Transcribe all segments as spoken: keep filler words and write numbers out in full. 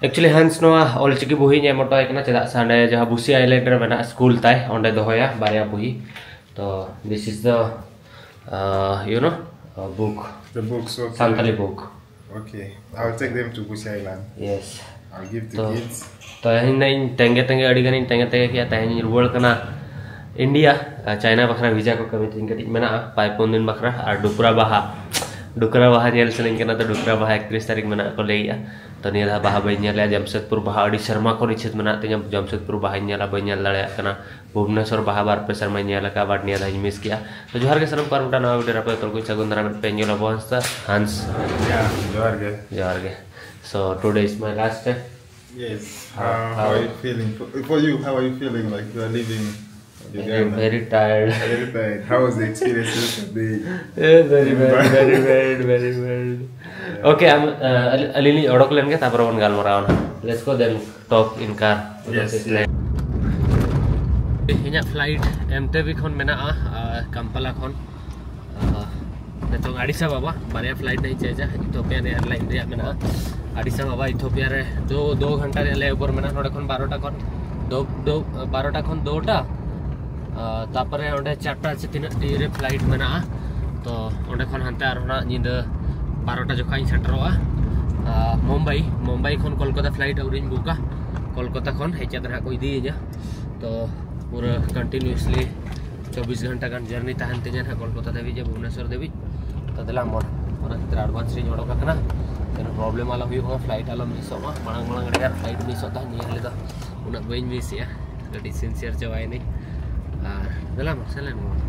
Actually, ᱦᱟᱱᱥ ᱱᱚᱣᱟ ᱚᱞᱪᱤᱠᱤ ᱵᱚᱦᱤᱧ ᱮᱢ ᱦᱚᱴᱚ ᱟᱭ ᱠᱟᱱᱟ, ᱪᱮᱫᱟᱜ ᱥᱮ ᱚᱸᱰᱮ ᱡᱟᱦᱟᱸ ᱵᱩᱥᱤ ᱟᱭᱞᱮᱱᱰ ᱨᱮ ᱢᱮᱱᱟᱜ ᱥᱠᱩᱞ ᱛᱟᱭ, ᱚᱸᱰᱮ ᱫᱚᱦᱚᱭᱟ ᱵᱟᱨᱭᱟ ᱵᱚᱦᱤ᱾ ᱛᱚ, this is the, uh, you know, uh, book, The books, okay. Santali book. Okay, I'll take them to Busi Island. Yes. I'll give to ᱛᱚ, kids. ᱛᱚ, ᱤᱧ ᱫᱚᱧ ᱛᱮᱸᱜᱮ ᱛᱮᱸᱜᱮ ᱟᱹᱰᱤ ᱜᱟᱱᱤᱧ ᱛᱮᱸᱜᱮ ᱛᱮᱸᱜᱮ ᱠᱮᱜᱼᱟ᱾ ᱛᱮᱦᱮᱧ ᱤᱧ ᱨᱩᱣᱟᱹᱲ ᱠᱟᱱᱟ ᱤᱱᱰᱤᱭᱟ᱾ ᱟᱨ ᱪᱟᱭᱱᱟ ᱵᱟᱠᱷᱨᱟ ᱵᱷᱤᱡᱟ ᱠᱚ ᱠᱟᱹᱢᱤ ᱛᱤᱧ ᱠᱟᱹᱴᱤᱡ ᱢᱮᱱᱟᱜᱼᱟ, ᱯᱟᱭ ᱯᱩᱱ ᱫᱤᱱ ᱵᱟᱠᱷᱨᱟ᱾ ᱟᱨ ᱰᱩᱠᱨᱟ ᱵᱟᱦᱟ, ᱰᱩᱠᱨᱟ ᱵᱟᱦᱟ ᱧᱮᱞ ᱥᱟᱱᱟᱧ ᱠᱟᱱᱟ᱾ ᱛᱚ, ᱰᱩᱠᱨᱟ ᱵᱟᱦᱟ ᱮᱠᱛᱨᱤᱥ ᱛᱟᱹᱨᱤᱠᱷ ᱢᱮᱱᱟᱜᱼᱟ ᱠᱚ ᱞᱟᱹᱭᱮᱜᱼᱟ᱾ ᱛᱚ, ᱱᱤᱭᱟᱹ ᱫᱷᱟᱣ ᱵᱟᱦᱟ ᱵᱟᱹᱧ ᱧᱮᱞᱮᱜᱼᱟ᱾ ᱡᱟᱢᱥᱮᱫᱽᱯᱩᱨ ᱵᱟᱦᱟ ᱟᱹᱰᱤ ᱥᱮᱨᱢᱟ ᱠᱷᱚᱱ ᱤᱪᱪᱷᱟᱹ ᱢᱮᱱᱟᱜ ᱛᱤᱧᱟᱹ, ᱡᱟᱢᱥᱮᱫᱽᱯᱩᱨ ᱵᱟᱦᱟᱧ ᱧᱮᱞᱟ, ᱵᱟᱹᱧ ᱧᱮᱞ ᱫᱟᱲᱮᱭᱟᱜ ᱠᱟᱱᱟ᱾ ᱵᱷᱩᱵᱽᱱᱮᱥᱚᱨ ᱵᱟᱦᱟ ᱵᱟᱨ ᱯᱮ ᱥᱮᱨᱢᱟᱧ ᱧᱮᱞ ᱟᱠᱟᱫᱼᱟ, but ᱱᱤᱭᱟᱹ ᱫᱷᱟᱣ ᱤᱧ ᱢᱤᱥ ᱠᱮᱜᱼᱟ᱾ ᱛᱚ, ᱡᱚᱦᱟᱨ ᱜᱮ ᱥᱟᱱᱟᱢ ᱠᱚ, ᱟᱨ ᱢᱤᱫᱴᱟᱝ ᱱᱟᱣᱟ ᱵᱷᱤᱰᱤᱭᱳ ᱨᱮ ᱟᱯᱮ ᱡᱚᱛᱚ ᱠᱚ ᱥᱟᱹᱜᱩᱱ ᱫᱟᱨᱟᱢ ᱯᱮ ᱧᱮᱞ ᱟᱵᱚᱱ ᱥᱮ ᱦᱟᱱᱥ᱾ Yeah, ᱡᱚᱦᱟᱨ ᱜᱮ᱾ ᱡᱚᱦᱟᱨ ᱜᱮ᱾ So, today is my last day. Yes. How, Uh, how how are you feeling? For, for you, how are you feeling? Like you are leaving Very, Uganda? Very tired. Very tired. How was the experience yesterday? Eh, very bad, very bad, very bad. Okay, ᱟᱢ, ᱟᱹᱞᱤᱧ ᱞᱤᱧ ᱚᱰᱚᱠ ᱞᱮᱱ ᱜᱮ, ᱛᱟᱨᱯᱚᱨᱮ ᱵᱚᱱ ᱜᱟᱞᱢᱟᱨᱟᱣᱟ ᱱᱟᱦᱟᱜ. Let's go then talk in car. Yes, yes. ᱤᱧᱟᱹᱜ ᱯᱷᱞᱟᱭᱤᱴ ᱮᱢᱴᱮᱵᱤ ᱠᱷᱚᱱ ᱢᱮᱱᱟᱜᱼᱟ, ᱟᱨ ᱠᱟᱢᱯᱟᱞᱟ ᱠᱷᱚᱱ᱾ ᱟᱨ ᱱᱤᱛᱚᱝ ᱟᱰᱤᱥ ᱟᱵᱟᱵᱟ, ᱵᱟᱨᱭᱟ ᱯᱷᱞᱟᱭᱤᱴ ᱨᱮᱧ ᱪᱮᱧᱡᱟ, ᱤᱛᱷᱳᱯᱤᱭᱟᱱ ᱮᱭᱟᱨᱞᱟᱭᱤᱱ ᱨᱮᱭᱟᱜ ᱢᱮᱱᱟᱜᱼᱟ᱾ ᱟᱰᱤᱥ ᱟᱵᱟᱵᱟ ᱤᱛᱷᱳᱯᱤᱭᱟ ᱨᱮ ᱫᱚ ᱫᱩ ᱜᱷᱚᱱᱴᱟ ᱨᱮᱭᱟᱜ ᱞᱮ ᱳᱵᱷᱟᱨ ᱢᱮᱱᱟᱜᱼᱟ, ᱱᱚᱰᱮ ᱠᱷᱚᱱ ᱵᱟᱨᱚᱴᱟ ᱠᱷᱚᱱ ᱫᱩ, ᱫᱩ, ᱵᱟᱨᱚᱴᱟ ᱠᱷᱚᱱ ᱫᱩᱴᱟ᱾ ᱟᱨ ᱛᱟᱨᱯᱚᱨᱮ ᱚᱸᱰᱮ ᱪᱟᱨᱴᱟ ᱥᱮ ᱛᱤᱱᱟᱹᱜ ᱴᱤ ᱨᱮ ᱯᱷᱞᱟᱭᱤᱴ ᱢᱮᱱᱟᱜᱼᱟ᱾ ᱛᱚ, ᱚᱸᱰᱮ ᱠᱷᱚᱱ ᱦᱟᱱᱛᱮ ᱟᱨᱦᱚᱸ ᱱᱟᱜ ᱧᱤᱫᱟᱹ ᱵᱟᱨᱚᱴᱟ ᱡᱚᱠᱷᱚᱱ ᱤᱧ ᱥᱮᱴᱮᱨᱚᱜᱼᱟ, ᱟᱨ ᱢᱩᱢᱵᱟᱭ, ᱢᱩᱢᱵᱟᱭ ᱠᱷᱚᱱ ᱠᱳᱞᱠᱟᱛᱟ ᱯᱷᱞᱟᱭᱤᱴ ᱟᱹᱣᱨᱤᱧ ᱵᱩᱠᱟ᱾ ᱠᱳᱞᱠᱟᱛᱟ ᱠᱷᱚᱱ ᱦᱮᱡ ᱠᱟᱛᱮ ᱱᱟᱦᱟᱜ ᱠᱚ ᱤᱫᱤᱭᱤᱧᱟ᱾ ᱛᱚ, ᱯᱩᱨᱟᱹ ᱠᱚᱱᱴᱤᱱᱤᱭᱩᱥᱞᱤ ᱪᱚᱵᱵᱤᱥ ᱜᱷᱚᱱᱴᱟ ᱜᱟᱱ ᱡᱟᱨᱱᱤ ᱛᱟᱦᱮᱱ ᱛᱤᱧᱟᱹ ᱱᱟᱦᱟᱜ ᱠᱳᱞᱠᱟᱛᱟ ᱫᱷᱟᱹᱵᱤᱡ, ᱡᱮ ᱵᱷᱩᱵᱽᱱᱮᱥᱚᱨ ᱫᱷᱟᱹᱵᱤᱡ᱾ ᱛᱚ, ᱫᱮᱞᱟ ᱢᱚᱱ, ᱚᱱᱟ ᱠᱷᱟᱹᱛᱤᱨ ᱮᱰᱵᱷᱟᱱᱥ ᱨᱤᱧ ᱚᱰᱚᱠ ᱟᱠᱟᱱᱟ᱾ ᱡᱮᱱᱚ ᱯᱨᱚᱵᱞᱮᱢ ᱟᱞᱚ ᱦᱩᱭᱩᱜ ᱢᱟ, ᱯᱷᱞᱟᱭᱤᱴ ᱟᱞᱚ ᱢᱤᱥᱚᱜ ᱢᱟ᱾ ᱢᱟᱲᱟᱝ ᱢᱟᱲᱟᱝ ᱟᱹᱰᱤ ᱜᱟᱱ ᱯᱷᱞᱟᱭᱤᱴ ᱢᱤᱥᱚᱜ ᱛᱟᱦᱮᱸᱫ, ᱱᱤᱭᱟᱹ ᱦᱤᱞᱳᱜ ᱫᱚ ᱩᱱᱟᱹᱜ ᱵᱟᱹᱧ ᱢᱤᱥ ᱮᱜᱼᱟ᱾ ᱠᱟᱹᱴᱤᱡ ᱥᱤᱱᱥᱤᱭᱟᱨ ᱪᱟᱵᱟᱭᱮᱱᱟᱹᱧ᱾ ᱟᱨ ᱫᱮᱞᱟ ᱢᱟ, ᱥᱮᱱ ᱞᱮᱱ ᱜᱮᱵᱚᱱ᱾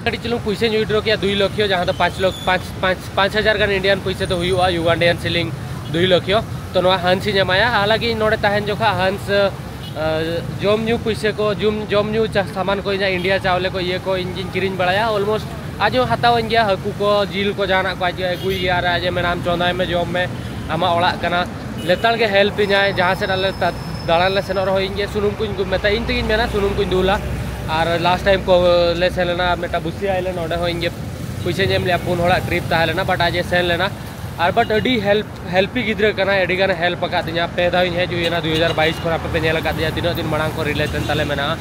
ᱠᱟᱹᱴᱤᱡ ᱪᱩᱞᱩᱝ ᱯᱩᱭᱥᱟᱹᱧ ᱩᱭᱰᱨᱚ ᱠᱮᱜᱼᱟ, ᱫᱩᱭ ᱞᱚᱠᱷᱭᱚ, ᱡᱟᱦᱟᱸ ᱫᱚ ᱯᱟᱸᱪ ᱞᱚᱠᱷ, ᱯᱟᱸᱪ, ᱯᱟᱸᱪ, ᱯᱟᱸᱪ ᱦᱟᱡᱟᱨ ᱜᱟᱱ ᱤᱱᱰᱤᱭᱟᱱ ᱯᱩᱭᱥᱟᱹ ᱫᱚ ᱦᱩᱭᱩᱜᱼᱟ, ᱭᱩᱜᱟᱱᱰᱤᱭᱟᱱ ᱥᱤᱞᱤᱝ ᱫᱩᱭ ᱞᱚᱠᱷᱭᱚ᱾ ᱛᱚ, ᱱᱚᱣᱟ ᱦᱟᱱᱥᱤᱧ ᱮᱢᱟᱭᱟ᱾ ᱦᱟᱞᱟᱝᱠᱤ ᱤᱧ ᱱᱚᱰᱮ ᱛᱟᱦᱮᱱ ᱡᱚᱠᱷᱟ ᱦᱟᱱᱥ, ᱟᱸ, ᱡᱚᱢ ᱧᱩ ᱯᱩᱭᱥᱟᱹ ᱠᱚ, ᱡᱚᱢ, ᱡᱚᱢ ᱧᱩ ᱪᱟ-, ᱥᱟᱢᱟᱱ ᱠᱚ, ᱤᱧᱟᱹᱜ ᱤᱱᱰᱤᱭᱟ ᱪᱟᱣᱞᱮ ᱠᱚ, ᱤᱭᱟᱹ ᱠᱚ ᱤᱧ ᱜᱤᱧ ᱠᱤᱨᱤᱧ ᱵᱟᱲᱟᱭᱟ᱾ Almost ᱟᱡ ᱦᱚᱸ ᱦᱟᱛᱟᱣᱟᱹᱧ ᱜᱮᱭᱟ, ᱦᱟᱹᱠᱩ ᱠᱚ, ᱡᱤᱞ ᱠᱚ, ᱡᱟᱦᱟᱱᱟᱜ ᱠᱚ ᱟᱡ ᱟᱹᱜᱩᱭ ᱜᱮᱭᱟ᱾ ᱟᱨ ᱟᱡ ᱮ ᱢᱮᱱᱟ, "ᱟᱢ ᱪᱚᱸᱫᱟᱭ ᱢᱮ, ᱡᱚᱢ ᱢᱮ, ᱟᱢᱟᱜ ᱚᱲᱟᱜ ᱠᱟᱱᱟ᱾" ᱞᱮᱛᱟᱲ ᱜᱮ ᱦᱮᱞᱯ ᱤᱧᱟᱭ, ᱡᱟᱦᱟᱸ ᱥᱮᱫ ᱟᱞᱮ ᱛᱟ-, ᱫᱟᱬᱟᱱ ᱞᱮ ᱥᱮᱱᱚᱜ ᱨᱮᱦᱚᱸ ᱤᱧ ᱜᱮ ᱥᱩᱱᱩᱢ ᱠᱚᱧ ᱜᱩ-, ᱢᱮᱛᱟᱭ, ᱤᱧ ᱛᱮᱜᱤᱧ ᱢᱮᱱᱟ ᱥᱩᱱᱩᱢ ᱠᱚᱧ ᱫᱩᱞᱟ᱾ ᱟᱨ ᱞᱟᱥᱴ ᱴᱟᱭᱤᱢ ᱠᱚ ᱞᱮ ᱥᱮᱱ ᱞᱮᱱᱟ ᱢᱤᱫᱴᱟᱝ ᱵᱩᱥᱤ ᱟᱭᱞᱮᱱᱰ, ᱚᱸᱰᱮ ᱦᱚᱸ ᱤᱧ ᱜᱮ ᱯᱩᱭᱥᱟᱹᱧ ᱮᱢ ᱞᱮᱜᱼᱟ, ᱯᱩᱱ ᱦᱚᱲᱟᱜ ᱴᱨᱤᱯ ᱛᱟᱦᱮᱸ ᱞᱮᱱᱟ᱾ ᱵᱟᱴ ᱟᱡ ᱮ ᱥᱮᱱ ᱞᱮᱱᱟ, ᱟᱨ ᱵᱟᱴ ᱟᱹᱰᱤ ᱦᱮᱞᱯ ᱦᱮᱞᱯᱤ ᱜᱤᱫᱽᱨᱟᱹ ᱠᱟᱱᱟᱭ, ᱟᱹᱰᱤ ᱜᱟᱱᱮ ᱦᱮᱞᱯ ᱟᱠᱟᱫᱤᱧᱟ᱾ ᱯᱮ ᱫᱷᱟᱣ ᱤᱧ ᱦᱮᱡ ᱦᱩᱭ ᱮᱱᱟ, ᱫᱩ ᱦᱟᱡᱟᱨ ᱵᱟᱭᱤᱥ ᱠᱷᱚᱱ ᱟᱯᱮ ᱯᱮ ᱧᱮᱞ ᱟᱠᱟᱫᱤᱧᱟ ᱛᱤᱱᱟᱹᱜ ᱫᱤᱱ ᱢᱟᱲᱟᱝ ᱠᱷᱚᱱ ᱨᱤᱞᱮᱥᱚᱱ ᱛᱟᱞᱮ ᱢᱮᱱᱟᱜᱼᱟ᱾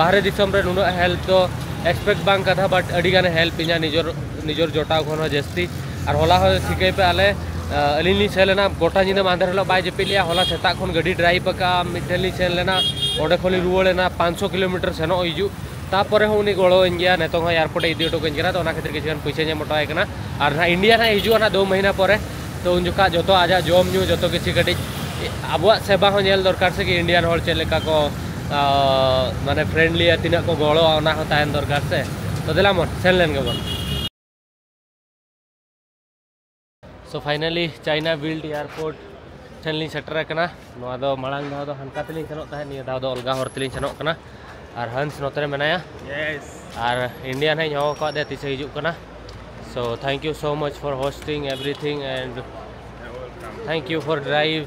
ᱵᱟᱦᱨᱮ ᱫᱤᱥᱚᱢ ᱨᱮ ᱱᱩᱱᱟᱹᱜ ᱦᱮᱞᱯ ᱫᱚ ᱮᱠᱥᱯᱮᱠᱴ ᱵᱟᱝ ᱠᱟᱛᱷᱟ, ᱵᱟᱴ ᱟᱹᱰᱤ ᱜᱟᱱᱮ ᱦᱮᱞᱯ ᱤᱧᱟ ᱱᱤᱡᱚᱨ ᱱᱤᱡᱚᱨ ᱡᱚᱴᱟᱣ ᱠᱷᱚᱱ ᱦᱚᱸ ᱡᱟᱹᱥᱛᱤ᱾ ᱟᱨ ᱦᱚᱞᱟ ᱦᱚᱸ ᱴᱷᱤᱠᱟᱹᱭ ᱯᱮ, ᱟᱞᱮ ᱟᱹᱞᱤᱧ ᱞᱤᱧ ᱥᱮᱱ ᱞᱮᱱᱟ ᱜᱚᱴᱟ ᱧᱤᱫᱟᱹ, ᱢᱟᱦᱫᱮᱨ ᱦᱤᱞᱳᱜ ᱵᱟᱭ ᱡᱟᱹᱯᱤᱫ ᱞᱮᱜᱼᱟ᱾ ᱦᱚᱞᱟ ᱥᱮᱛᱟᱜ ᱠᱷᱚᱱ ᱜᱟᱹᱰᱤ ᱰᱨᱟᱭᱤᱵᱷ ᱟᱠᱟᱫᱼᱟ, ᱢᱤᱫ ᱴᱷᱮᱱ ᱞᱤᱧ ᱥᱮᱱ ᱞᱮᱱᱟ, ᱚᱸᱰᱮ ᱠᱷᱚᱱ ᱞᱤᱧ ᱨᱩᱣᱟᱹᱲ ᱮᱱᱟ ᱯᱟᱸᱪᱥᱚ ᱠᱤᱞᱳᱢᱤᱴᱟᱨ ᱥᱮᱱᱚᱜ ᱦᱤᱡᱩᱜ᱾ ᱛᱟᱯᱚᱨᱮ ᱦᱚᱸ ᱩᱱᱤ ᱜᱚᱲᱚᱣᱟᱹᱧ ᱜᱮᱭᱟ, ᱱᱤᱛᱚᱝ ᱦᱚᱸ ᱮᱭᱟᱨᱯᱳᱨᱴ ᱮ ᱤᱫᱤ ᱦᱚᱴᱚ ᱠᱟᱹᱧ ᱠᱟᱱᱟ᱾ ᱛᱚ ᱚᱱᱟ ᱠᱷᱟᱹᱛᱤᱨ ᱠᱤᱪᱷᱩ ᱜᱟᱱ ᱯᱩᱭᱥᱟᱹᱧ ᱮᱢ ᱦᱚᱴᱚ ᱟᱭ ᱠᱟᱱᱟ᱾ ᱟᱨ ᱱᱟᱦᱟᱜ ᱤᱱᱰᱤᱭᱟ ᱱᱟᱦᱟᱜ ᱦᱤᱡᱩᱜᱼᱟ ᱱᱟᱦᱟᱜ ᱫᱩ ᱢᱟᱹᱦᱱᱟᱹ ᱯᱚᱨᱮ, ᱛᱚ ᱩᱱ ᱡᱚᱠᱷᱟᱜ ᱡᱚᱛᱚ ᱟᱡᱟᱜ ᱡᱚᱢ ᱧᱩ ᱡᱚᱛᱚ ᱠᱤᱪᱷᱩ ᱠᱟᱹᱴᱤᱡ ᱟᱵᱚᱣᱟᱜ ᱥᱮᱵᱟ ᱦᱚᱸ ᱧᱮᱞ ᱫᱚᱨᱠᱟᱨ ᱥᱮ, ᱠᱤ ᱤᱱᱰᱤᱭᱟᱱ ᱦᱚᱲ ᱪᱮᱫ ᱞᱮᱠᱟ ᱠᱚ ᱢᱟᱱᱮ ᱯᱷᱨᱮᱱᱰᱞᱤᱭᱟ, ᱛᱤᱱᱟᱹᱜ ᱠᱚ ᱜᱚᱲᱚᱣᱟ, ᱚᱱᱟ ᱦᱚᱸ ᱛᱟᱦᱮᱱ ᱫᱚᱨᱠᱟᱨ ᱥᱮ᱾ ᱛᱚ ᱫᱮᱞᱟ ᱢᱚᱱ ᱥᱮᱱ ᱞᱮᱱ ᱜᱮᱵᱚᱱ᱾ So finally China Build Airport ᱴᱷᱮᱱ ᱞᱤᱧ ᱥᱮᱴᱮᱨ ᱟᱠᱟᱱᱟ᱾ ᱱᱚᱣᱟ ᱫᱚ ᱢᱟᱲᱟᱝ ᱫᱷᱟᱣ ᱫᱚ ᱦᱟᱱᱠᱟ ᱛᱮᱞᱤᱧ ᱥᱮᱱᱚᱜ ᱛᱟᱦᱮᱸᱫ, ᱱᱤᱭᱟᱹ ᱫᱷᱟᱣ ᱫᱚ ᱚᱞᱜᱟ ᱦᱚᱨ ᱛᱮᱞᱤᱧ ᱥᱮᱱᱚᱜ ᱠᱟᱱᱟ᱾ ᱟᱨ ᱦᱟᱱᱥ ᱱᱚᱛᱮ ᱨᱮ ᱢᱮᱱᱟᱭᱟ᱾ ᱟᱨ ᱤᱱᱰᱤᱭᱟ ᱱᱟᱦᱟᱜ ᱤᱧ ᱦᱚᱦᱚ ᱟᱠᱟᱫᱮᱭᱟ, ᱛᱤᱥᱮ ᱦᱤᱡᱩᱜ ᱠᱟᱱᱟ᱾ So thank you so much for hosting everything and thank you for drive.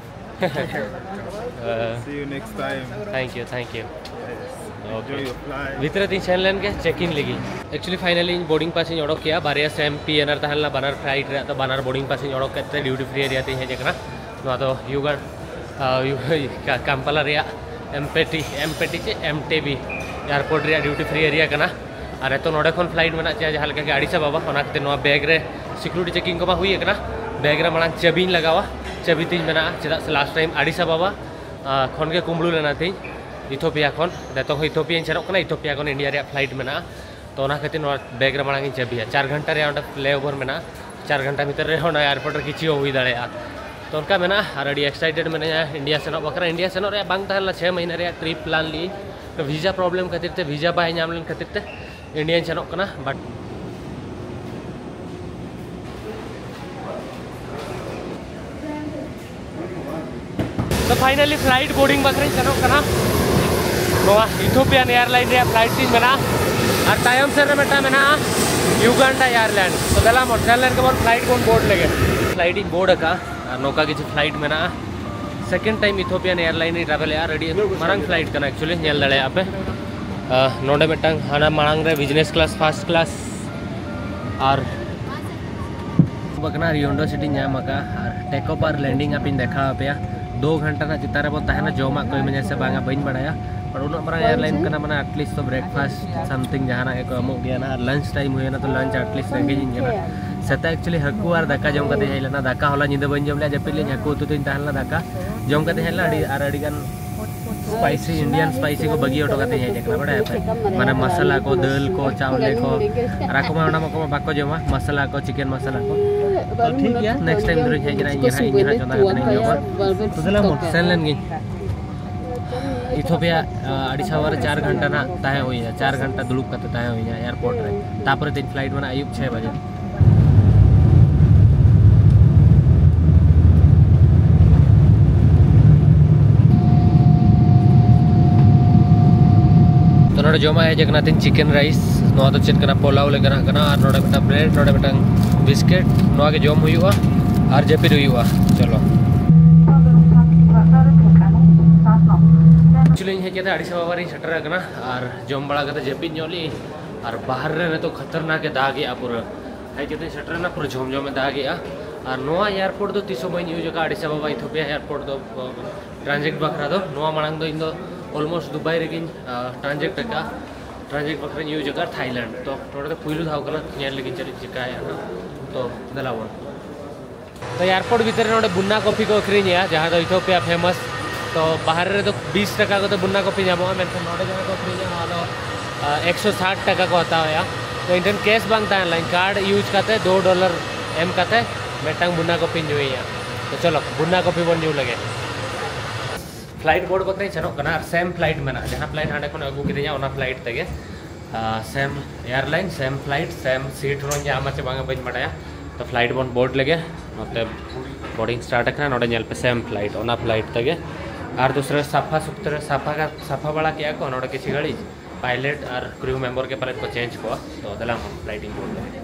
See you next time. Thank you, thank you. Okay. ᱵᱷᱤᱛᱨᱤ ᱛᱤᱧ ᱥᱮᱱ ᱞᱮᱱ ᱜᱮ ᱪᱮᱠ ᱤᱱ ᱞᱟᱹᱜᱤᱫ᱾ ᱮᱠᱪᱩᱭᱮᱞᱤ ᱯᱷᱟᱭᱱᱟᱞᱤ ᱤᱧ ᱵᱳᱨᱰᱤᱝ ᱯᱟᱥ ᱤᱧ ᱚᱰᱚᱠ ᱠᱮᱜᱼᱟ᱾ ᱵᱟᱨᱭᱟ ᱥᱮᱢ ᱯᱤ ᱮᱱ ᱟᱨ ᱛᱟᱦᱮᱸ ᱞᱮᱱᱟ ᱵᱟᱱᱟᱨ ᱯᱷᱞᱟᱭᱤᱴ ᱨᱮᱭᱟᱜ, ᱛᱚ ᱵᱟᱱᱟᱨ ᱵᱳᱨᱰᱤᱝ ᱯᱟᱥ ᱤᱧ ᱚᱰᱚᱠ ᱠᱮᱫ ᱛᱮ ᱰᱤᱭᱩᱴᱤ ᱯᱷᱨᱤ ᱮᱨᱤᱭᱟ ᱛᱤᱧ ᱦᱮᱡ ᱟᱠᱟᱱᱟ᱾ ᱱᱚᱣᱟ ᱫᱚ ᱭᱩᱜᱟᱱ ᱠᱟᱢᱯᱟᱞᱟ ᱨᱮᱭᱟᱜ ᱮᱢᱯᱮᱴᱤ ᱮᱢᱯᱮᱴᱤ ᱪᱮ ᱮᱢᱴᱮᱵᱤ ᱮᱭᱟᱨᱯᱳᱨᱴ ᱨᱮᱭᱟᱜ ᱰᱤᱭᱩᱴᱤ ᱯᱷᱨᱤ ᱮᱨᱤᱭᱟ ᱠᱟᱱᱟ᱾ ᱟᱨ ᱱᱤᱛᱚᱜ ᱱᱚᱰᱮ ᱠᱷᱚᱱ ᱯᱷᱞᱟᱭᱤᱴ ᱢᱮᱱᱟᱜᱼᱟ ᱪᱮ ᱡᱟᱦᱟᱸ ᱞᱮᱠᱟ ᱜᱮ ᱟᱹᱰᱤᱥ ᱟᱵᱟᱵᱟ, ᱚᱱᱟ ᱠᱷᱟᱹᱛᱤᱨ ᱱᱚᱣᱟ ᱵᱮᱜᱽ ᱨᱮ ᱥᱤᱠᱩᱨᱤᱴᱤ ᱪᱮᱠᱤᱝ ᱠᱚᱢᱟ ᱦᱩᱭ ᱟᱠᱟᱱᱟ᱾ ᱵᱮᱜᱽ ᱨᱮ ᱢᱟᱲᱟᱝ ᱪᱟᱹᱵᱤᱧ ᱞᱟᱜᱟᱣᱟ, ᱪᱟᱹᱵᱤ ᱛᱤᱧ ᱢᱮᱱᱟᱜᱼᱟ, ᱪᱮᱫᱟᱜ ᱥᱮ ᱞᱟᱥᱴ ᱴᱟᱭᱤᱢ ᱟᱹᱰᱤᱥ ᱟᱵᱟᱵᱟ ᱠᱷᱚᱱ ᱜᱮ ᱠᱩᱢᱵᱽᱲᱩ ᱞᱮᱱᱟ ᱛᱤᱧ ᱤᱛᱷᱳᱯᱤᱭᱟ ᱠᱷᱚᱱ᱾ ᱱᱤᱛᱚᱜ ᱦᱚᱸ ᱤᱛᱷᱳᱯᱤᱭᱟᱧ ᱥᱮᱱᱚᱜ ᱠᱟᱱᱟ, ᱤᱛᱷᱳᱯᱤᱭᱟ ᱠᱷᱚᱱ ᱤᱱᱰᱤᱭᱟ ᱨᱮᱭᱟᱜ ᱯᱷᱞᱟᱭᱤᱴ ᱢᱮᱱᱟᱜᱼᱟ᱾ ᱛᱚ ᱚᱱᱟ ᱠᱷᱟᱹᱛᱤᱨ ᱱᱚᱣᱟ ᱵᱮᱜᱽ ᱨᱮ ᱢᱟᱲᱟᱝ ᱤᱧ ᱪᱟᱹᱵᱤᱭᱟ᱾ ᱪᱟᱨ ᱜᱷᱚᱱᱴᱟ ᱨᱮᱭᱟᱜ ᱚᱸᱰᱮ ᱞᱮ ᱳᱵᱷᱟᱨ ᱢᱮᱱᱟᱜᱼᱟ᱾ ᱪᱟᱨ ᱜᱷᱚᱱᱴᱟ ᱵᱷᱤᱛᱤᱨ ᱨᱮ ᱚᱱᱟ ᱮᱭᱟᱨᱯᱳᱨᱴ ᱨᱮ ᱠᱤᱪᱷᱩ ᱦᱚᱸ ᱦᱩᱭ ᱫᱟᱲᱮᱭᱟᱜᱼᱟ᱾ ᱛᱚ ᱚᱱᱠᱟ ᱢᱮᱱᱟᱜᱼᱟ, ᱟᱨ ᱟᱹᱰᱤ ᱮᱠᱥᱟᱭᱴᱮᱰ ᱢᱮᱱᱟᱧᱟ ᱤᱱᱰᱤᱭᱟ ᱥᱮᱱᱚᱜ ᱵᱟᱠᱷᱨᱟ᱾ ᱤᱱᱰᱤᱭᱟ ᱥᱮᱱᱚᱜ ᱨᱮᱭᱟᱜ ᱵᱟᱝ ᱛᱟᱦᱮᱸ ᱞᱮᱱᱟ, ᱪᱷᱚᱭ ᱢᱟᱹᱦᱱᱟᱹ ᱨᱮᱭᱟᱜ ᱴᱨᱤᱯ ᱯᱞᱟᱱ ᱞᱤᱧ᱾ ᱵᱷᱤᱥᱟ ᱯᱨᱚᱵᱞᱮᱢ ᱠᱷᱟᱹᱛᱤᱨ ᱛᱮ, ᱵᱷᱤᱥᱟ ᱵᱟᱭ ᱧᱟᱢ ᱞᱮᱱ ᱠᱷᱟᱹᱛᱤᱨ ᱛᱮ ᱤᱱᱰᱤᱭᱟᱧ ᱥᱮᱱᱚᱜ ᱠᱟᱱᱟ᱾ ᱵᱟᱴ ᱛᱚ ᱯᱷᱟᱭᱱᱟᱞᱤ ᱯᱷᱞᱟᱭᱤᱴ ᱵᱳᱨᱰᱤᱝ ᱵᱟᱠᱷᱨᱟᱧ ᱥᱮᱱᱚᱜ ᱠᱟᱱᱟ᱾ ᱱᱚᱣᱟ ᱤᱛᱷᱳᱯᱤᱭᱟᱱ ᱮᱭᱟᱨᱞᱟᱭᱤᱱ ᱨᱮᱭᱟᱜ ᱯᱷᱞᱟᱭᱤᱴ ᱛᱤᱧ ᱢᱮᱱᱟᱜᱼᱟ᱾ ᱟᱨ ᱛᱟᱭᱚᱢ ᱥᱮᱫ ᱨᱮ ᱢᱤᱫᱴᱟᱝ ᱢᱮᱱᱟᱜᱼᱟ ᱭᱩᱜᱟᱱᱰᱟ ᱮᱭᱟᱨᱞᱟᱭᱤᱱ᱾ ᱛᱚ ᱫᱮᱞᱟ ᱵᱚᱱ ᱥᱮᱱ ᱞᱮᱱ ᱜᱮᱵᱚᱱ, ᱯᱷᱞᱟᱭᱤᱴ ᱵᱚᱱ ᱵᱳᱨᱰ ᱞᱮᱜᱮ᱾ ᱯᱷᱞᱟᱭᱤᱴ ᱤᱧ ᱵᱳᱨᱰ ᱟᱠᱟᱫᱼᱟ᱾ ᱟᱨ ᱱᱚᱝᱠᱟ ᱠᱤᱪᱷᱩ ᱯᱷᱞᱟᱭᱤᱴ ᱢᱮᱱᱟᱜᱼᱟ᱾ ᱥᱮᱠᱮᱱᱰ ᱴᱟᱭᱤᱢ ᱤᱛᱷᱳᱯᱤᱭᱟᱱ ᱮᱭᱟᱨᱞᱟᱭᱤᱱ ᱤᱧ ᱴᱨᱟᱵᱷᱮᱞᱮᱜᱼᱟ᱾ ᱟᱨ ᱟᱹᱰᱤ ᱢᱟᱨᱟᱝ ᱯᱷᱞᱟᱭᱤᱴ ᱠᱟᱱᱟ, ᱮᱠᱪᱩᱭᱮᱞᱤ ᱧᱮᱞ ᱫᱟᱲᱮᱭᱟᱜᱼᱟ ᱯᱮ᱾ ᱱᱚᱰᱮ ᱢᱤᱫᱴᱟᱝ ᱦᱟᱱᱟ ᱢᱟᱲᱟᱝ ᱨᱮ ᱵᱤᱡᱽᱱᱮᱥ ᱠᱞᱟᱥ, ᱯᱷᱟᱨᱥᱴ ᱠᱞᱟᱥ, ᱟᱨ ᱵᱟᱠᱷᱟᱱ ᱟᱨ ᱭᱳᱱᱰᱳ ᱥᱤᱴᱤᱧ ᱧᱟᱢ ᱟᱠᱟᱫᱼᱟ᱾ ᱟᱨ ᱴᱮᱠ ᱚᱯ ᱟᱨ ᱞᱮᱱᱰᱤᱝ ᱟᱯᱮᱧ ᱫᱮᱠᱷᱟᱣ ᱟᱯᱮᱭᱟ᱾ ᱫᱩ ᱜᱷᱚᱱᱴᱟ ᱨᱮᱱᱟᱜ ᱪᱮᱛᱟᱱ ᱨᱮᱵᱚᱱ ᱛᱟᱦᱮᱱᱟ, ᱡᱚᱢᱟᱜ ᱠᱚ ᱮᱢᱟᱹᱧᱟ ᱥᱮ ᱵᱟᱝᱟ ᱵᱟᱹᱧ ᱵᱟᱲᱟᱭᱟ, ᱟᱨ ᱩᱱᱟᱹᱜ ᱢᱟᱨᱟᱝ ᱮᱭᱟᱨᱞᱟᱭᱤᱱ ᱠᱟᱱᱟ, ᱢᱟᱱᱮ ᱟᱴᱞᱤᱥᱴ ᱛᱚ ᱵᱨᱮᱠᱯᱷᱟᱥᱴ ᱥᱟᱢᱛᱷᱤᱝ ᱡᱟᱦᱟᱱᱟᱜ ᱜᱮᱠᱚ ᱮᱢᱚᱜ ᱜᱮᱭᱟ ᱱᱟᱦᱟᱜ᱾ ᱟᱨ ᱞᱟᱧᱪ ᱴᱟᱭᱤᱢ ᱦᱩᱭᱮᱱᱟ ᱛᱚ ᱞᱟᱧᱪ ᱟᱴᱞᱤᱥᱴ ᱨᱮᱸᱜᱮᱡ ᱤᱧ ᱠᱟᱱᱟ᱾ ᱥᱮᱛᱟᱜ ᱮᱠᱪᱩᱭᱮᱞᱤ ᱦᱟᱹᱠᱩ ᱟᱨ ᱫᱟᱠᱟ ᱡᱚᱢ ᱠᱟᱛᱮ ᱦᱮᱡ ᱞᱮᱱᱟ᱾ ᱫᱟᱠᱟ ᱦᱚᱞᱟ ᱧᱤᱫᱟᱹ ᱵᱟᱹᱧ ᱡᱚᱢ ᱞᱮᱫᱟ, ᱡᱟᱹᱯᱤᱫ ᱞᱤᱧ, ᱦᱟᱹᱠᱩ ᱩᱛᱩ ᱛᱤᱧ ᱛᱟᱦᱮᱸ ᱞᱮᱱᱟ, ᱫᱟᱠᱟ ᱡᱚᱢ ᱠᱟᱛᱮ ᱦᱮᱡ ᱞᱮᱱᱟ᱾ ᱟᱹᱰᱤ ᱟᱨ ᱟᱹᱰᱤ ᱜᱟᱱ ᱥᱯᱟᱭᱥᱤ, ᱤᱱᱰᱤᱭᱟᱱ ᱥᱯᱟᱭᱥᱤ ᱠᱚ ᱵᱟᱹᱜᱤ ᱦᱚᱴᱚ ᱠᱟᱛᱮ ᱦᱮᱡ ᱟᱠᱟᱱᱟ, ᱵᱟᱲᱟᱭ ᱯᱮ? ᱢᱟᱱᱮ ᱢᱟᱥᱟᱞᱟ ᱠᱚ, ᱫᱟᱹᱞ ᱠᱚ, ᱪᱟᱣᱞᱮ ᱠᱚ, ᱟᱨ ᱟᱠᱚ ᱢᱟ ᱚᱱᱟ ᱢᱟ ᱠᱚ ᱢᱟ ᱵᱟᱠᱚ ᱡᱚᱢᱟ, ᱢᱟᱥᱟᱞᱟ ᱠᱚ, ᱪᱤᱠᱮᱱ ᱢᱟᱥᱟᱞᱟ ᱠᱚ᱾ ᱛᱚ ᱴᱷᱤᱠ ᱜᱮᱭᱟ, ᱱᱮᱠᱥᱴ ᱴᱟᱭᱤᱢ ᱫᱷᱚᱨᱮᱧ ᱦᱮᱡ ᱮᱱᱟ, ᱤᱧ ᱜᱮ ᱱᱟᱦᱟᱜ, ᱤᱧ ᱜᱮ ᱱᱟᱦᱟᱜ ᱪᱚᱸᱫᱟ ᱠᱟᱛᱮ ᱤᱧ ᱡᱚᱢᱟ᱾ ᱛᱚ ᱫᱮᱞᱟ ᱢᱚᱴ, ᱥᱮᱱ ᱞᱮᱱ ᱜᱤᱧ᱾ ᱤᱛᱷᱳᱯᱤᱭᱟ, ᱟᱹᱰᱤᱥ ᱟᱵᱟᱵᱟ ᱨᱮ ᱪᱟᱨ ᱜᱷᱚᱱᱴᱟ ᱱᱟᱜ ᱛᱟᱦᱮᱸ ᱦᱩᱭᱱᱟ, ᱪᱟᱨ ᱜᱷᱚᱱᱴᱟ ᱫᱩᱲᱩᱵ ᱠᱟᱛᱮ ᱛᱟᱦᱮᱸ ᱦᱩᱭᱱᱟ ᱮᱭᱟᱨᱯᱳᱨᱴ ᱨᱮ᱾ ᱛᱟᱯᱚᱨᱮ ᱛᱮᱦᱮᱧ ᱯᱷᱞᱟᱭᱤᱴ ᱢᱮᱱᱟᱜᱼᱟ ᱟᱹᱭᱩᱵ ᱪᱷᱚᱭ ᱵᱟᱡᱮ᱾ ᱛᱚ ᱱᱚᱰᱮ ᱡᱚᱢᱟᱜ ᱦᱮᱡ ᱟᱠᱟᱱᱟ ᱛᱤᱧ ᱪᱤᱠᱮᱱ ᱨᱟᱭᱤᱥ, ᱱᱚᱣᱟ ᱫᱚ ᱪᱮᱫ ᱠᱟᱱᱟ, ᱯᱳᱞᱟᱣ ᱞᱮᱠᱟᱱᱟᱜ ᱠᱟᱱᱟ, ᱟᱨ ᱱᱚᱰᱮ ᱢᱤᱫᱴᱟᱝ ᱵᱨᱮᱰ, ᱱᱚᱰᱮ ᱢᱤᱫᱴᱟᱝ ᱵᱤᱥᱠᱤᱴ, ᱱᱚᱣᱟ ᱜᱮ ᱡᱚᱢ ᱦᱩᱭᱩᱜᱼᱟ ᱟᱨ ᱡᱟᱹᱯᱤᱫ ᱦᱩᱭᱩᱜᱼᱟ᱾ ᱪᱚᱞᱚ᱾ ᱮᱠᱪᱩᱭᱮᱞᱤ ᱤᱧ ᱦᱮᱡ ᱠᱟᱛᱮ ᱟᱹᱰᱤᱥ ᱟᱵᱟᱵᱟ ᱨᱤᱧ ᱥᱮᱴᱮᱨ ᱟᱠᱟᱱᱟ, ᱟᱨ ᱡᱚᱢ ᱵᱟᱲᱟ ᱠᱟᱛᱮ ᱡᱟᱹᱯᱤᱫ ᱧᱚᱜ ᱞᱤᱧ, ᱟᱨ ᱵᱟᱦᱨᱮ ᱨᱮ ᱱᱤᱛᱚᱜ ᱠᱷᱟᱛᱟᱨᱱᱟᱠ ᱮ ᱫᱟᱜᱮᱜᱼᱟ ᱯᱩᱨᱟᱹ᱾ ᱦᱮᱡ ᱠᱟᱛᱮᱧ ᱥᱮᱴᱮᱨᱮᱱᱟ, ᱯᱩᱨᱟᱹ ᱡᱷᱚᱢ ᱡᱷᱚᱢ ᱮ ᱫᱟᱜᱮᱜᱼᱟ᱾ ᱟᱨ ᱱᱚᱣᱟ ᱮᱭᱟᱨᱯᱳᱨᱴ ᱫᱚ ᱛᱤᱥ ᱦᱚᱸ ᱵᱟᱹᱧ ᱤᱭᱩᱡᱽ ᱟᱠᱟᱫᱼᱟ, ᱟᱹᱰᱤᱥ ᱟᱵᱟᱵᱟ ᱤᱛᱷᱳᱯᱤᱭᱟ ᱮᱭᱟᱨᱯᱳᱨᱴ ᱫᱚ, ᱴᱨᱟᱱᱡᱤᱴ ᱵᱟᱠᱷᱨᱟ ᱫᱚ᱾ ᱱᱚᱣᱟ ᱢᱟᱲᱟᱝ ᱫᱚ ᱤᱧ ᱫᱚ ᱚᱞᱢᱳᱥᱴ ᱫᱩᱵᱟᱭ ᱨᱮᱜᱮᱧ ᱴᱨᱟᱱᱡᱤᱴ ᱟᱠᱟᱫᱼᱟ, ᱴᱨᱟᱱᱡᱤᱴ ᱵᱟᱠᱷᱨᱟᱧ ᱤᱭᱩᱡᱽ ᱟᱠᱟᱫᱼᱟ ᱛᱷᱟᱭᱞᱮᱱᱰ᱾ ᱛᱚ ᱱᱚᱰᱮ ᱫᱚ ᱯᱩᱭᱞᱩ ᱫᱷᱟᱣ ᱠᱟᱱᱟ, ᱧᱮᱞ ᱞᱟᱹᱜᱤᱫ ᱪᱮᱫ ᱪᱤᱠᱟᱹᱭᱟ ᱱᱟᱦᱟᱜ᱾ ᱛᱚ ᱫᱮᱞᱟ ᱵᱚᱱ᱾ ᱛᱚ ᱮᱭᱟᱨᱯᱳᱨᱴ ᱵᱷᱤᱛᱤᱨ ᱨᱮ ᱱᱚᱰᱮ ᱵᱩᱱᱱᱟ ᱠᱚᱯᱷᱤ ᱠᱚ ᱟᱹᱠᱷᱨᱤᱧᱮᱜᱼᱟ, ᱡᱟᱦᱟᱸ ᱫᱚ ᱤᱛᱷᱳᱯᱤᱭᱟ ᱯᱷᱮᱢᱟᱥ᱾ ᱛᱚ ᱵᱟᱦᱨᱮ ᱨᱮᱫᱚ ᱵᱤᱥ ᱴᱟᱠᱟ ᱠᱚᱛᱮ ᱵᱩᱱᱱᱟ ᱠᱚᱯᱷᱤ ᱧᱟᱢᱚᱜᱼᱟ, ᱢᱮᱱᱠᱷᱟᱱ ᱱᱚᱰᱮ ᱡᱟᱦᱟᱸ ᱠᱚ ᱟᱹᱠᱷᱨᱤᱧᱟ ᱚᱱᱟ ᱫᱚ ᱮᱠᱥᱚ ᱥᱟᱴ ᱴᱟᱠᱟ ᱠᱚ ᱦᱟᱛᱟᱣᱮᱜᱼᱟ᱾ ᱛᱚ ᱤᱧ ᱴᱷᱮᱱ ᱠᱮᱥ ᱵᱟᱝ ᱛᱟᱦᱮᱸ ᱞᱮᱱᱟ, ᱠᱟᱨᱰ ᱤᱭᱩᱡᱽ ᱠᱟᱛᱮ ᱫᱩ ᱰᱚᱞᱟᱨ ᱮᱢ ᱠᱟᱛᱮ ᱢᱤᱫᱴᱟᱝ ᱵᱩᱱᱱᱟ ᱠᱚᱯᱷᱤᱧ ᱧᱩᱭᱮᱜᱼᱟ᱾ ᱛᱚ ᱪᱚᱞᱚ ᱵᱩᱱᱱᱟ ᱠᱚᱯᱷᱤ ᱵᱚᱱ ᱧᱩ ᱞᱮᱜᱮ᱾ ᱯᱷᱞᱟᱭᱤᱴ ᱵᱳᱨᱰ ᱵᱟᱠᱷᱨᱟᱧ ᱥᱮᱱᱚᱜ ᱠᱟᱱᱟ, ᱟᱨ ᱥᱮᱢ ᱯᱷᱞᱟᱭᱤᱴ ᱢᱮᱱᱟᱜᱼᱟ, ᱡᱟᱦᱟᱸ ᱯᱷᱞᱟᱭᱤᱴ ᱦᱟᱸᱰᱮ ᱠᱷᱚᱱ ᱟᱹᱜᱩ ᱠᱤᱫᱤᱧᱟ ᱚᱱᱟ ᱯᱷᱞᱟᱭᱤᱴ ᱛᱮᱜᱮ᱾ ᱥᱮᱢ ᱮᱭᱟᱨᱞᱟᱭᱤᱱ, ᱥᱮᱢ ᱯᱷᱞᱟᱭᱤᱴ, ᱥᱮᱢ ᱥᱤᱴ ᱦᱚᱸᱧ ᱧᱟᱢᱟ ᱪᱮ ᱵᱟᱝᱟ ᱵᱟᱹᱧ ᱵᱟᱲᱟᱭᱟ᱾ ᱛᱚ ᱯᱷᱞᱟᱭᱤᱴ ᱵᱚᱱ ᱵᱳᱨᱰ ᱞᱮᱜᱮ, ᱱᱚᱛᱮ ᱵᱳᱨᱰᱤᱝ ᱥᱴᱟᱨᱴ ᱟᱠᱟᱱᱟ, ᱱᱚᱰᱮ ᱧᱮᱞ ᱯᱮ ᱥᱮᱢ ᱯᱷᱞᱟᱭᱤᱴ, ᱚᱱᱟ ᱯᱷᱞᱟᱭᱤᱴ ᱛᱮᱜᱮ᱾ ᱟᱨ ᱫᱩᱥᱨᱟ ᱥᱟᱯᱷᱟ ᱥᱩᱛᱨᱟᱹ, ᱥᱟᱯᱷᱟ ᱠᱟ-, ᱥᱟᱯᱷᱟ ᱵᱟᱲᱟ ᱠᱮᱜᱼᱟ ᱠᱚ ᱱᱚᱰᱮ ᱠᱤᱪᱷᱩ ᱜᱷᱟᱹᱲᱤᱡ᱾ ᱯᱟᱭᱞᱮᱴ ᱟᱨ ᱠᱨᱤᱣ ᱢᱮᱢᱵᱟᱨ ᱜᱮ ᱯᱟᱞᱮᱫ ᱠᱚ ᱪᱮᱧᱡᱽ ᱠᱚᱣᱟ᱾ ᱛᱚ ᱫᱮᱞᱟ ᱯᱷᱞᱟᱭᱤᱴ ᱤᱧ ᱵᱳᱨᱰ ᱞᱮᱜᱮ᱾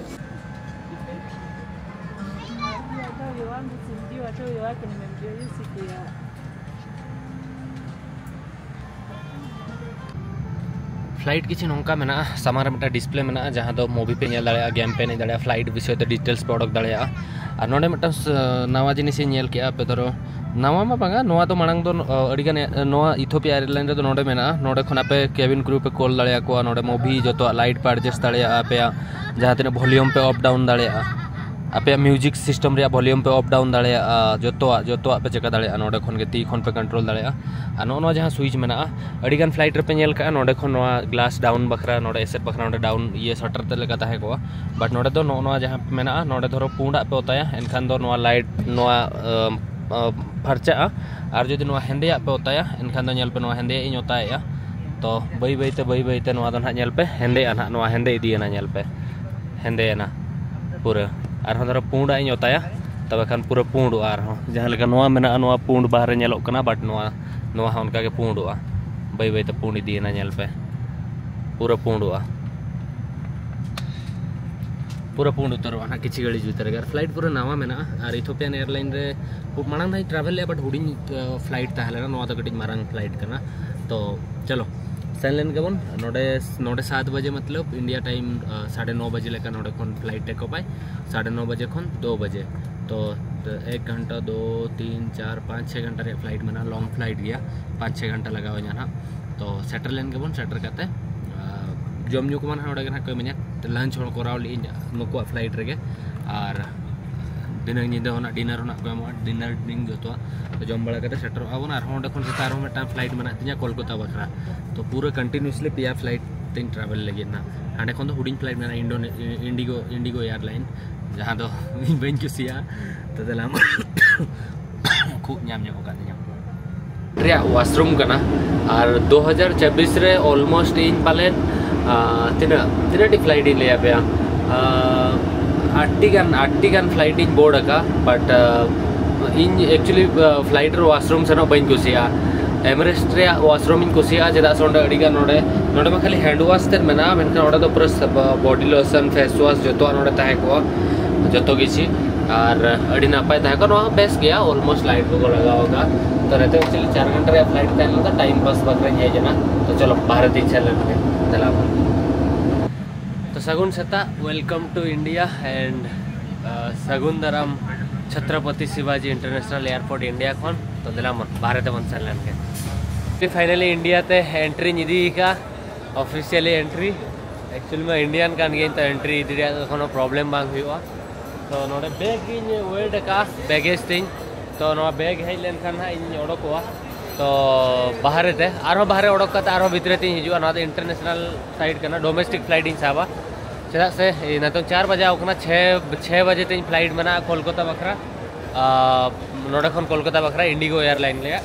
ᱯᱷᱞᱟᱭᱤᱴ ᱠᱤᱪᱷᱩ ᱱᱚᱝᱠᱟ ᱢᱮᱱᱟᱜᱼᱟ, ᱥᱟᱢᱟᱝ ᱨᱮ ᱢᱤᱫᱴᱟᱝ ᱰᱤᱥᱯᱞᱮ ᱢᱮᱱᱟᱜᱼᱟ, ᱡᱟᱦᱟᱸ ᱫᱚ ᱢᱩᱵᱷᱤ ᱯᱮ ᱧᱮᱞ ᱫᱟᱲᱮᱭᱟᱜᱼᱟ, ᱜᱮᱢ ᱯᱮ ᱮᱱᱮᱡ ᱫᱟᱲᱮᱭᱟᱜᱼᱟ, ᱯᱷᱞᱟᱭᱤᱴ ᱵᱤᱥᱚᱭ ᱛᱮ ᱰᱤᱴᱮᱞᱥ ᱯᱮ ᱚᱰᱚᱠ ᱫᱟᱲᱮᱭᱟᱜᱼᱟ᱾ ᱟᱨ ᱱᱚᱰᱮ ᱢᱤᱫᱴᱟᱝ ᱱᱟᱣᱟ ᱡᱤᱱᱤᱥ ᱤᱧ ᱧᱮᱞ ᱠᱮᱜᱼᱟ, ᱟᱯᱮ ᱫᱷᱚᱨᱚ ᱱᱟᱣᱟ ᱢᱟ ᱵᱟᱝᱟ, ᱱᱚᱣᱟ ᱫᱚ ᱢᱟᱲᱟᱝ ᱫᱚ ᱟᱹᱰᱤᱜᱟᱱ ᱱᱚᱣᱟ ᱤᱛᱷᱳᱯᱤᱭᱟ ᱮᱭᱟᱨᱞᱟᱭᱤᱱ ᱨᱮᱫᱚ ᱱᱚᱰᱮ ᱢᱮᱱᱟᱜᱼᱟ᱾ ᱱᱚᱰᱮ ᱠᱷᱚᱱ ᱟᱯᱮ ᱠᱮᱵᱤᱱ ᱠᱨᱩ ᱯᱮ ᱠᱚᱞ ᱫᱟᱲᱮᱭᱟᱠᱚᱣᱟ, ᱱᱚᱰᱮ ᱢᱩᱵᱷᱤ ᱡᱚᱛᱚᱣᱟᱜ ᱞᱟᱭᱤᱴ ᱯᱮ ᱮᱰᱡᱟᱥᱴ ᱫᱟᱲᱮᱭᱟᱜᱼᱟ, ᱟᱯᱮᱭᱟᱜ ᱡᱟᱦᱟᱸ ᱛᱤᱱᱟᱹᱜ ᱵᱷᱚᱞᱤᱭᱩᱢ ᱯᱮ ᱚᱯ ᱰᱟᱣᱩᱱ ᱫᱟᱲᱮᱭᱟᱜᱼᱟ, ᱟᱯᱮᱭᱟᱜ ᱢᱤᱭᱩᱡᱤᱠ ᱥᱤᱥᱴᱮᱢ ᱨᱮᱭᱟᱜ ᱵᱷᱚᱞᱤᱭᱩᱢ ᱯᱮ ᱚᱯ ᱰᱟᱣᱩᱱ ᱫᱟᱲᱮᱭᱟᱜᱼᱟ, ᱡᱚᱛᱚᱣᱟᱜ ᱡᱚᱛᱚᱣᱟᱜ ᱯᱮ ᱪᱮᱠᱟ ᱫᱟᱲᱮᱭᱟᱜᱼᱟ᱾ ᱱᱚᱰᱮ ᱠᱷᱚᱱ ᱜᱮ ᱛᱤ ᱠᱷᱚᱱ ᱯᱮ ᱠᱚᱱᱴᱨᱳᱞ ᱫᱟᱲᱮᱭᱟᱜᱼᱟ᱾ ᱟᱨ ᱱᱚᱜᱼᱚ ᱱᱚᱣᱟ ᱡᱟᱦᱟᱸ ᱥᱩᱭᱤᱪ ᱢᱮᱱᱟᱜᱼᱟ, ᱟᱹᱰᱤᱜᱟᱱ ᱯᱷᱞᱟᱭᱤᱴ ᱨᱮᱯᱮ ᱧᱮᱞ ᱠᱟᱜᱼᱟ, ᱱᱚᱰᱮ ᱠᱷᱚᱱ ᱱᱚᱣᱟ ᱜᱞᱟᱥ ᱰᱟᱣᱩᱱ ᱵᱟᱠᱷᱨᱟ, ᱱᱚᱰᱮ ᱮᱥᱮᱫ ᱵᱟᱠᱷᱨᱟ ᱱᱚᱰᱮ ᱰᱟᱣᱩᱱ ᱤᱭᱟᱹ ᱥᱟᱴᱟᱨ ᱛᱮ ᱞᱮᱠᱟ ᱛᱟᱦᱮᱸ ᱠᱚᱜᱼᱟ᱾ ᱵᱟᱴ ᱱᱚᱰᱮ ᱫᱚ ᱱᱚᱜᱼᱚ ᱱᱚᱣᱟ ᱡᱟᱦᱟᱸ ᱢᱮᱱᱟᱜᱼᱟ, ᱱᱚᱰᱮ ᱫᱷᱚᱨᱚ ᱯᱩᱸᱰᱟᱜ ᱯᱮ ᱚᱛᱟᱭᱟ, ᱮᱱᱠᱷᱟᱱ ᱫᱚ ᱱᱚᱣᱟ ᱞᱟᱭᱤᱴ ᱱᱚᱣᱟ ᱟᱢ, ᱟᱢ, ᱯᱷᱟᱨᱪᱟᱜᱼᱟ᱾ ᱟᱨ ᱡᱩᱫᱤ ᱱᱚᱣᱟ ᱦᱮᱸᱫᱮᱭᱟᱜ ᱯᱮ ᱚᱛᱟᱭᱟ, ᱮᱱᱠᱷᱟᱱ ᱫᱚ ᱧᱮᱞ ᱯᱮ, ᱱᱚᱣᱟ ᱦᱮᱸᱫᱮᱭᱟᱜ ᱤᱧ ᱚᱛᱟᱭᱮᱜᱼᱟ᱾ ᱛᱚ ᱵᱟᱹᱭ ᱵᱟᱹᱭᱛᱮ ᱵᱟᱹᱭ ᱵᱟᱹᱭᱛᱮ ᱱᱚᱣᱟ ᱫᱚ ᱱᱟᱦᱟᱜ ᱧᱮᱞ ᱯᱮ ᱦᱮᱸᱫᱮᱜᱼᱟ ᱱᱟᱦᱟᱜ, ᱱᱚᱣᱟ ᱦᱮᱸᱫᱮ ᱤᱫᱤᱭᱮᱱᱟ, ᱧᱮᱞ ᱯᱮ ᱦᱮᱸᱫᱮᱭᱮᱱᱟ ᱯᱩᱨᱟᱹ᱾ ᱟᱨᱦᱚᱸ ᱫᱷᱚᱨᱚ ᱯᱩᱸᱰᱟᱜ ᱤᱧ ᱚᱛᱟᱭᱟ, ᱛᱚᱵᱮ ᱠᱷᱟᱱ ᱯᱩᱨᱟᱹ ᱯᱩᱸᱰᱚᱜᱼᱟ᱾ ᱟᱨᱦᱚᱸ ᱡᱟᱦᱟᱸ ᱞᱮᱠᱟ ᱱᱚᱣᱟ ᱢᱮᱱᱟᱜᱼᱟ, ᱱᱚᱣᱟ ᱯᱩᱸᱰ ᱵᱟᱦᱨᱮ ᱧᱮᱞᱚᱜ ᱠᱟᱱᱟ, ᱵᱟᱴ ᱱᱚᱣᱟ ᱱᱚᱣᱟ ᱦᱚᱸ ᱚᱱᱠᱟᱜᱮ ᱯᱩᱸᱰᱚᱜᱼᱟ, ᱵᱟᱹᱭ ᱵᱟᱹᱭᱛᱮ ᱯᱩᱸᱰ ᱤᱫᱤᱭᱮᱱᱟ, ᱧᱮᱞ ᱯᱮ ᱯᱩᱨᱟᱹ ᱯᱩᱸᱰᱚᱜᱼᱟ, ᱯᱩᱨᱟᱹ ᱯᱩᱸᱰ ᱩᱛᱟᱹᱨᱚᱜᱼᱟ ᱱᱟᱦᱟᱜ ᱠᱤᱪᱷᱩ ᱜᱷᱟᱹᱲᱤᱡ ᱵᱷᱤᱛᱨᱤ ᱨᱮᱜᱮ᱾ ᱟᱨ ᱯᱷᱞᱟᱭᱤᱴ ᱯᱩᱨᱟᱹ ᱱᱟᱣᱟ ᱢᱮᱱᱟᱜᱼᱟ᱾ ᱟᱨ ᱤᱛᱷᱳᱯᱤᱭᱟᱱ ᱮᱭᱟᱨᱞᱟᱭᱤᱱ ᱨᱮ ᱢᱟᱲᱟᱝ ᱫᱷᱟᱣ ᱤᱧ ᱴᱨᱟᱵᱷᱮᱞ ᱞᱮᱜᱼᱟ, ᱵᱟᱴ ᱦᱩᱰᱤᱧ ᱯᱷᱞᱟᱭᱤᱴ ᱛᱟᱦᱮᱸ ᱞᱮᱱᱟ, ᱱᱚᱣᱟ ᱫᱚ ᱠᱟᱹᱴᱤᱡ ᱢᱟᱨᱟᱝ ᱯᱷᱞᱟᱭᱤᱴ ᱠᱟᱱᱟ᱾ ᱛᱚ ᱪᱚᱞᱚ ᱥᱮᱱ ᱞᱮᱱ ᱜᱮᱵᱚᱱ᱾ ᱱᱚᱰᱮ ᱱᱚᱰᱮ ᱥᱟᱛ ᱵᱟᱡᱮ, ᱢᱚᱛᱞᱚᱵ ᱤᱱᱰᱤᱭᱟ ᱴᱟᱭᱤᱢ ᱥᱟᱲᱮ ᱱᱚ ᱵᱟᱡᱮ ᱞᱮᱠᱟ ᱱᱚᱰᱮ ᱠᱷᱚᱱ ᱯᱷᱞᱟᱭᱤᱴ ᱴᱮᱠ ᱚᱯᱷ ᱟᱭ᱾ ᱥᱟᱲᱮ ᱱᱚ ᱵᱟᱡᱮ ᱠᱷᱚᱱ ᱫᱩ ᱵᱟᱡᱮ, ᱛᱚ ᱮᱠ ᱜᱷᱚᱱᱴᱟ, ᱫᱩ, ᱛᱤᱱ, ᱪᱟᱨ, ᱯᱟᱸᱪ, ᱪᱷᱮ ᱜᱷᱚᱱᱴᱟ ᱨᱮᱭᱟᱜ ᱯᱷᱞᱟᱭᱤᱴ ᱢᱮᱱᱟᱜᱼᱟ, ᱞᱚᱝ ᱯᱷᱞᱟᱭᱤᱴ ᱜᱮᱭᱟ, ᱯᱟᱸᱪ ᱪᱷᱮ ᱜᱷᱚᱱᱴᱟ ᱞᱟᱜᱟᱣ ᱤᱧᱟ ᱱᱟᱦᱟᱜ᱾ ᱛᱚ ᱥᱮᱴᱮᱨ ᱞᱮᱱ ᱜᱮᱵᱚᱱ, ᱥᱮᱴᱮᱨ ᱠᱟᱛᱮ ᱡᱚᱢ ᱧᱩ ᱠᱚᱢᱟ ᱱᱟᱦᱟᱜ ᱱᱚᱰᱮ ᱜᱮ ᱱᱟᱦᱟᱜ ᱠᱚ ᱤᱢᱟᱹᱧᱟ᱾ ᱞᱟᱧᱪ ᱦᱚᱸ ᱠᱚᱨᱟᱣ ᱞᱮᱜᱼᱟᱹᱧ ᱱᱩᱠᱩᱣᱟᱜ ᱯᱷᱞᱟᱭᱤᱴ ᱨᱮᱜᱮ, ᱟᱨ ᱫᱷᱤᱱᱟᱹᱝ ᱧᱤᱫᱟᱹ ᱦᱚᱸ ᱱᱟᱦᱟᱜ ᱰᱤᱱᱟᱨ ᱦᱚᱸ ᱱᱟᱦᱟᱜ ᱠᱚ ᱮᱢᱚᱜᱼᱟ, ᱰᱤᱱᱟᱨ ᱰᱨᱤᱝᱠ ᱡᱚᱛᱚᱣᱟᱜ᱾ ᱛᱚ ᱡᱚᱢ ᱵᱟᱲᱟ ᱠᱟᱛᱮ ᱥᱮᱴᱮᱨᱚᱜᱼᱟ ᱵᱚᱱ᱾ ᱟᱨᱦᱚᱸ ᱚᱸᱰᱮ ᱠᱷᱚᱱ ᱥᱮᱛᱟᱜ ᱨᱮᱦᱚᱸ ᱢᱤᱫᱴᱟᱝ ᱯᱷᱞᱟᱭᱤᱴ ᱢᱮᱱᱟᱜ ᱛᱤᱧᱟ ᱠᱳᱞᱠᱟᱛᱟ ᱵᱟᱠᱷᱨᱟ᱾ ᱛᱚ ᱯᱩᱨᱟᱹ ᱠᱚᱱᱴᱤᱱᱤᱭᱩᱥᱞᱤ ᱯᱮᱭᱟ ᱯᱷᱞᱟᱭᱤᱴ ᱛᱤᱧ ᱴᱨᱟᱵᱷᱮᱞ ᱞᱟᱹᱜᱤᱫ ᱱᱟᱦᱟᱜ᱾ ᱦᱟᱸᱰᱮ ᱠᱷᱚᱱ ᱫᱚ ᱦᱩᱰᱤᱧ ᱯᱷᱞᱟᱭᱤᱴ ᱢᱮᱱᱟᱜᱼᱟ, ᱤᱱᱰᱳ ᱤᱱᱰᱤᱜᱳ ᱤᱱᱰᱤᱜᱳ ᱮᱭᱟᱨᱞᱟᱭᱤᱱ, ᱡᱟᱦᱟᱸ ᱫᱚ ᱤᱧ ᱵᱟᱹᱧ ᱠᱩᱥᱤᱭᱟᱜᱼᱟ᱾ ᱛᱚ ᱫᱮᱞᱟ ᱠᱷᱩᱜ ᱧᱟᱢ ᱧᱚᱜ ᱟᱠᱟᱫ ᱞᱤᱧᱟ᱾ ᱨᱮᱭᱟᱜ ᱣᱟᱥᱨᱩᱢ ᱠᱟᱱᱟ᱾ ᱟᱨ ᱫᱩ ᱦᱟᱡᱟᱨ ᱪᱚᱵᱵᱤᱥ ᱨᱮ ᱚᱞᱢᱳᱥᱴ ᱤᱧ ᱯᱟᱞᱮᱫ ᱟᱸ, ᱛᱤᱱᱟᱹᱜ ᱛᱤᱱᱟᱹᱜ ᱴᱤ ᱯᱷᱞᱟᱭᱤᱴ ᱤᱧ ᱞᱟᱹᱭ ᱟᱯᱮᱭᱟ, ᱟᱸ, ᱟᱴ ᱴᱤ ᱜᱟᱱ ᱟᱴ ᱴᱤ ᱜᱟᱱ ᱯᱷᱞᱟᱭᱤᱴ ᱤᱧ ᱵᱳᱨᱰ ᱟᱠᱟᱫᱼᱟ᱾ ᱵᱟᱴ ᱤᱧ ᱮᱠᱪᱩᱭᱮᱞᱤ ᱯᱷᱞᱟᱭᱤᱴ ᱨᱮ ᱣᱟᱥᱨᱩᱢ ᱥᱮᱱᱚᱜ ᱵᱟᱹᱧ ᱠᱩᱥᱤᱭᱟᱜᱼᱟ᱾ ᱮᱢᱨᱮᱥᱴ ᱨᱮᱭᱟᱜ ᱣᱟᱥᱨᱩᱢ ᱤᱧ ᱠᱩᱥᱤᱭᱟᱜᱼᱟ, ᱪᱮᱫᱟᱜ ᱥᱮ ᱚᱸᱰᱮ ᱟᱹᱰᱤᱜᱟᱱ ᱱᱚᱰᱮ ᱱᱚᱰᱮ ᱢᱟ ᱠᱷᱟᱹᱞᱤ ᱦᱮᱱᱰ ᱣᱟᱥ ᱛᱮᱫ ᱢᱮᱱᱟᱜᱼᱟ, ᱢᱮᱱᱠᱷᱟᱱ ᱚᱸᱰᱮ ᱫᱚ ᱯᱩᱨᱟᱹ ᱵᱚᱰᱤ ᱞᱳᱥᱚᱱ, ᱯᱷᱮᱥ ᱣᱟᱥ ᱡᱚᱛᱚᱣᱟᱜ ᱱᱚᱰᱮ ᱛᱟᱦᱮᱸ ᱠᱚᱜᱼᱟ, ᱡᱚᱛᱚ ᱠᱤᱪᱷᱩ᱾ ᱟᱨ ᱟᱹᱰᱤ ᱱᱟᱯᱟᱭ ᱛᱟᱦᱮᱸ ᱠᱚᱜᱼᱟ᱾ ᱱᱚᱣᱟ ᱦᱚᱸ ᱵᱮᱥ ᱜᱮᱭᱟ, ᱚᱞᱢᱳᱥᱴ ᱞᱟᱭᱤᱴ ᱠᱚᱠᱚ ᱞᱟᱜᱟᱣ ᱟᱠᱟᱫᱼᱟ᱾ ᱛᱚ ᱱᱤᱛᱚᱜ ᱮᱠᱪᱩᱭᱮᱞᱤ ᱪᱟᱨ ᱜᱷᱚᱱᱴᱟ ᱨᱮᱭᱟᱜ ᱯᱷᱞᱟᱭᱤᱴ ᱛᱟᱦᱮᱸ ᱞᱮᱱᱟ, ᱴᱟᱭᱤᱢ ᱯᱟᱥ ᱵᱟᱠᱷᱨᱟᱧ ᱦᱮᱡ ᱮᱱᱟ᱾ ᱛᱚ ᱪᱚᱞᱚ ᱵᱟᱦᱨᱮ ᱛᱤᱧ ᱥᱮᱱ ᱞᱮᱱ ᱜᱮ᱾ ᱫᱮᱞᱟ ᱵᱚᱱ᱾ ᱛᱚ ᱥᱟᱹᱜᱩᱱ ᱥᱮᱛᱟᱜ, welcome to India and ᱥᱟᱹᱜᱩᱱ ᱫᱟᱨᱟᱢ ᱪᱷᱚᱛᱨᱚᱯᱚᱛᱤ ᱥᱤᱵᱟᱡᱤ ᱤᱱᱴᱟᱨᱱᱮᱥᱱᱟᱞ ᱮᱭᱟᱨᱯᱳᱨᱴ ᱤᱱᱰᱤᱭᱟ ᱠᱷᱚᱱ᱾ ᱛᱚ ᱫᱮᱞᱟ ᱵᱚᱱ ᱵᱟᱦᱨᱮ ᱛᱮᱵᱚᱱ ᱥᱮᱱ ᱞᱮᱱ ᱜᱮ᱾ ᱯᱷᱟᱭᱱᱟᱞᱤ ᱤᱱᱰᱤᱭᱟ ᱛᱮ ᱮᱱᱴᱨᱤᱧ ᱤᱫᱤ ᱠᱟᱜᱼᱟ, ᱚᱯᱷᱤᱥᱤᱭᱟᱞᱤ ᱮᱱᱴᱨᱤ᱾ ᱮᱠᱪᱩᱭᱮᱞᱤ ᱢᱟ ᱤᱱᱰᱤᱭᱟᱱ ᱠᱟᱱ ᱜᱤᱭᱟᱹᱧ, ᱛᱚ ᱮᱱᱴᱨᱤ ᱤᱫᱤ ᱨᱮᱭᱟᱜ ᱫᱚ ᱠᱳᱱᱳ ᱯᱨᱚᱵᱞᱮᱢ ᱵᱟᱝ ᱦᱩᱭᱩᱜᱼᱟ᱾ ᱛᱚ ᱱᱚᱰᱮ ᱵᱮᱜᱽ ᱤᱧ ᱣᱮᱴ ᱟᱠᱟᱫᱼᱟ, ᱵᱮᱜᱮᱡᱽ ᱛᱤᱧ᱾ ᱛᱚ ᱱᱚᱣᱟ ᱵᱮᱜᱽ ᱦᱮᱡ ᱞᱮᱱᱠᱷᱟᱱ ᱦᱟᱸᱜ ᱤᱧ ᱚᱰᱚᱠᱚᱜᱼᱟ᱾ ᱛᱚ ᱵᱟᱦᱨᱮ ᱛᱮ ᱟᱨᱦᱚᱸ, ᱵᱟᱦᱨᱮ ᱚᱰᱚᱠ ᱠᱟᱛᱮ ᱟᱨᱦᱚᱸ ᱵᱷᱤᱛᱨᱤ ᱛᱤᱧ ᱦᱤᱡᱩᱜᱼᱟ᱾ ᱱᱚᱣᱟ ᱫᱚ ᱤᱱᱴᱟᱨᱱᱮᱥᱱᱟᱞ ᱯᱷᱞᱟᱭᱤᱴ ᱠᱟᱱᱟ, ᱰᱚᱢᱮᱥᱴᱤᱠ ᱯᱷᱞᱟᱭᱤᱴ ᱤᱧ ᱥᱟᱵᱟ᱾ ᱪᱮᱫᱟᱜ ᱥᱮ ᱱᱤᱛᱚᱝ ᱪᱟᱨ ᱵᱟᱡᱟᱣ ᱠᱟᱱᱟ, ᱪᱷᱮ ᱪᱷᱮ ᱵᱟᱡᱮ ᱛᱤᱧ ᱯᱷᱞᱟᱭᱤᱴ ᱢᱮᱱᱟᱜᱼᱟ ᱠᱳᱞᱠᱟᱛᱟ ᱵᱟᱠᱷᱨᱟ᱾ ᱟᱨ ᱱᱚᱰᱮ ᱠᱷᱚᱱ ᱠᱳᱞᱠᱟᱛᱟ ᱵᱟᱠᱷᱨᱟ ᱤᱱᱰᱤᱜᱳ ᱮᱭᱟᱨᱞᱟᱭᱤᱱ ᱨᱮᱭᱟᱜ᱾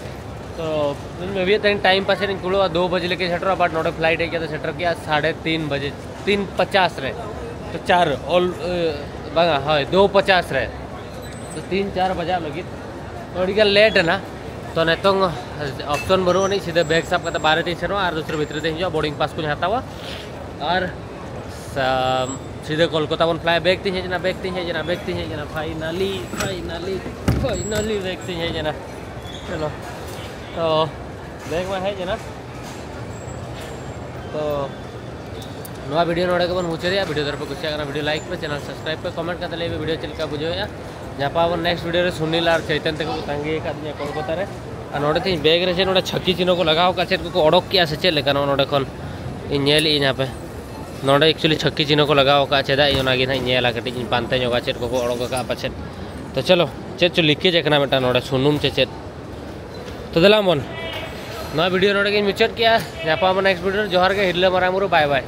ᱛᱚ ᱤᱧ ᱵᱷᱟᱹᱵᱤᱭᱮᱫ ᱛᱟᱦᱮᱸᱧ ᱴᱟᱭᱤᱢ ᱯᱟᱥᱮᱡ ᱤᱧ ᱠᱩᱲᱟᱹᱣᱟ, ᱫᱩ ᱵᱟᱡᱮ ᱞᱮᱠᱟ ᱥᱮᱴᱮᱨᱚᱜᱼᱟ, but ᱱᱚᱰᱮ ᱯᱷᱞᱟᱭᱤᱴ ᱦᱮᱡ ᱠᱟᱛᱮ ᱥᱮᱴᱮᱨ ᱠᱮᱜᱼᱟ ᱥᱟᱲᱮ ᱛᱤᱱ ᱵᱟᱡᱮ, ᱛᱤᱱ ᱯᱚᱪᱟᱥ ᱨᱮ᱾ ᱛᱚ ᱪᱟᱨ ᱚᱞ, ᱮ, ᱵᱟᱝᱟ, ᱦᱳᱭ, ᱫᱩ ᱯᱚᱪᱟᱥ ᱨᱮ᱾ ᱛᱚ ᱛᱤᱱ ᱪᱟᱨ ᱵᱟᱡᱟᱜ ᱞᱟᱹᱜᱤᱫ, ᱛᱚ ᱟᱹᱰᱤᱜᱟᱱ ᱞᱮᱴ ᱮᱱᱟ᱾ ᱛᱚ ᱱᱤᱛᱚᱝ ᱚᱯᱥᱚᱱ ᱵᱟᱹᱱᱩᱜ ᱟᱹᱱᱤᱡ, ᱥᱤᱫᱷᱟᱹ ᱵᱮᱜᱽ ᱥᱟᱵ ᱠᱟᱛᱮ ᱵᱟᱦᱨᱮ ᱛᱤᱧ ᱥᱮᱱᱚᱜᱼᱟ ᱟᱨ ᱫᱩᱥᱨᱟ ᱵᱷᱤᱛᱨᱤ ᱛᱮᱧ ᱦᱤᱡᱩᱜᱼᱟ, ᱵᱳᱨᱰᱤᱝ ᱯᱟᱥ ᱠᱚᱧ ᱦᱟᱛᱟᱣᱟ ᱟᱨ ᱥᱟ-, ᱥᱤᱫᱷᱟᱹ ᱠᱳᱞᱠᱟᱛᱟ ᱵᱚᱱ ᱯᱷᱞᱟᱭᱟ᱾ ᱵᱮᱜᱽ ᱛᱤᱧ ᱦᱮᱡ ᱮᱱᱟ, ᱵᱮᱜᱽ ᱛᱤᱧ ᱦᱮᱡ ᱮᱱᱟ, ᱵᱮᱜᱽ ᱛᱤᱧ ᱦᱮᱡ ᱮᱱᱟ, ᱯᱷᱟᱭᱱᱟᱞᱤ, ᱯᱷᱟᱭᱱᱟᱞᱤ, ᱯᱷᱟᱭᱱᱟᱞᱤ ᱵᱮᱜᱽ ᱛᱤᱧ ᱦᱮᱡ ᱮᱱᱟ᱾ ᱪᱚᱞᱚ, ᱛᱚ ᱵᱮᱜᱽ ᱢᱟ ᱦᱮᱡ ᱮᱱᱟ᱾ ᱛᱚ ᱱᱚᱣᱟ ᱵᱷᱤᱰᱤᱭᱳ ᱱᱚᱰᱮ ᱜᱮᱵᱚᱱ ᱢᱩᱪᱟᱹᱫᱮᱜᱼᱟ᱾ ᱵᱷᱤᱰᱤᱭᱳ ᱫᱷᱟᱨᱟ ᱯᱮ ᱠᱩᱥᱤᱭᱟᱜ ᱠᱟᱱᱟ, ᱵᱷᱤᱰᱤᱭᱳ ᱞᱟᱭᱤᱠ ᱯᱮ, ᱪᱮᱱᱮᱞ ᱥᱟᱵᱥᱠᱨᱟᱭᱤᱵ ᱯᱮ, ᱠᱚᱢᱮᱱᱴ ᱠᱟᱛᱮ ᱞᱟᱹᱭ ᱯᱮ ᱵᱷᱤᱰᱤᱭᱳ ᱪᱮᱫ ᱞᱮᱠᱟ ᱵᱩᱡᱷᱟᱹᱣᱮᱫᱼᱟ᱾ ᱧᱟᱯᱟᱢ ᱟᱵᱚᱱ ᱱᱮᱠᱥᱴ ᱵᱷᱤᱰᱤᱭᱳ ᱨᱮ᱾ ᱥᱩᱱᱤᱞ ᱟᱨ ᱪᱳᱭᱛᱚᱱ ᱛᱟᱠᱚ ᱠᱚ ᱛᱟᱸᱜᱤ ᱟᱠᱟᱫ ᱫᱤᱧᱟ ᱠᱳᱞᱠᱟᱛᱟ ᱨᱮ᱾ ᱟᱨ ᱱᱚᱰᱮ ᱛᱤᱧ ᱵᱮᱜᱽ ᱨᱮ ᱪᱮᱫ ᱱᱚᱰᱮ ᱪᱷᱟᱹᱠᱤ ᱪᱤᱱᱦᱟᱹ ᱠᱚ ᱞᱟᱜᱟᱣ ᱟᱠᱟᱫ, ᱪᱮᱫ ᱠᱚᱠᱚ ᱚᱰᱚᱠ ᱠᱮᱜᱼᱟ ᱥᱮ ᱪᱮᱫ ᱞᱮᱠᱟ, ᱱᱚᱜᱼᱚ ᱱᱚᱰᱮ ᱠᱷᱚᱱ ᱤᱧ ᱧᱮᱞᱮᱫ ᱟᱹᱧ ᱦᱟᱯᱮ᱾ ᱱᱚᱰᱮ ᱮᱠᱪᱩᱭᱮᱞᱤ ᱪᱷᱟᱹᱠᱤ ᱪᱤᱱᱦᱟᱹ ᱠᱚ ᱞᱟᱜᱟᱣ ᱟᱠᱟᱫᱼᱟ, ᱪᱮᱫᱟᱜ ᱤᱧ ᱚᱱᱟᱜᱮ ᱱᱟᱦᱟᱜ ᱤᱧ ᱧᱮᱞᱟ, ᱠᱟᱹᱴᱤᱡ ᱤᱧ ᱯᱟᱱᱛᱮ ᱧᱚᱜᱟ ᱪᱮᱫ ᱠᱚᱠᱚ ᱚᱰᱚᱠ ᱟᱠᱟᱫᱼᱟ ᱯᱟᱪᱮᱫ᱾ ᱛᱚ ᱪᱚᱞᱚ, ᱪᱮᱫ ᱪᱚ ᱞᱤᱠᱮᱡᱽ ᱟᱠᱟᱱᱟ ᱢᱤᱫᱴᱟᱝ ᱱᱚᱰᱮ, ᱥᱩᱱᱩᱢ ᱪᱮ ᱪᱮᱫ᱾ ᱛᱚ ᱫᱮᱞᱟ ᱵᱚᱱ, ᱱᱚᱣᱟ ᱵᱷᱤᱰᱤᱭᱳ ᱱᱚᱰᱮ ᱜᱤᱧ ᱢᱩᱪᱟᱹᱫ ᱠᱮᱜᱼᱟ᱾ ᱧᱟᱯᱟᱢ ᱟᱵᱚᱱ ᱱᱮᱠᱥᱴ ᱵᱷᱤᱰᱤᱭᱳ ᱨᱮ᱾ ᱡᱚᱦᱟᱨ ᱜᱮ, ᱦᱤᱨᱞᱟᱹ ᱢᱟᱨᱟᱝ ᱵᱩᱨᱩ, ᱵᱟᱭ ᱵᱟᱭ᱾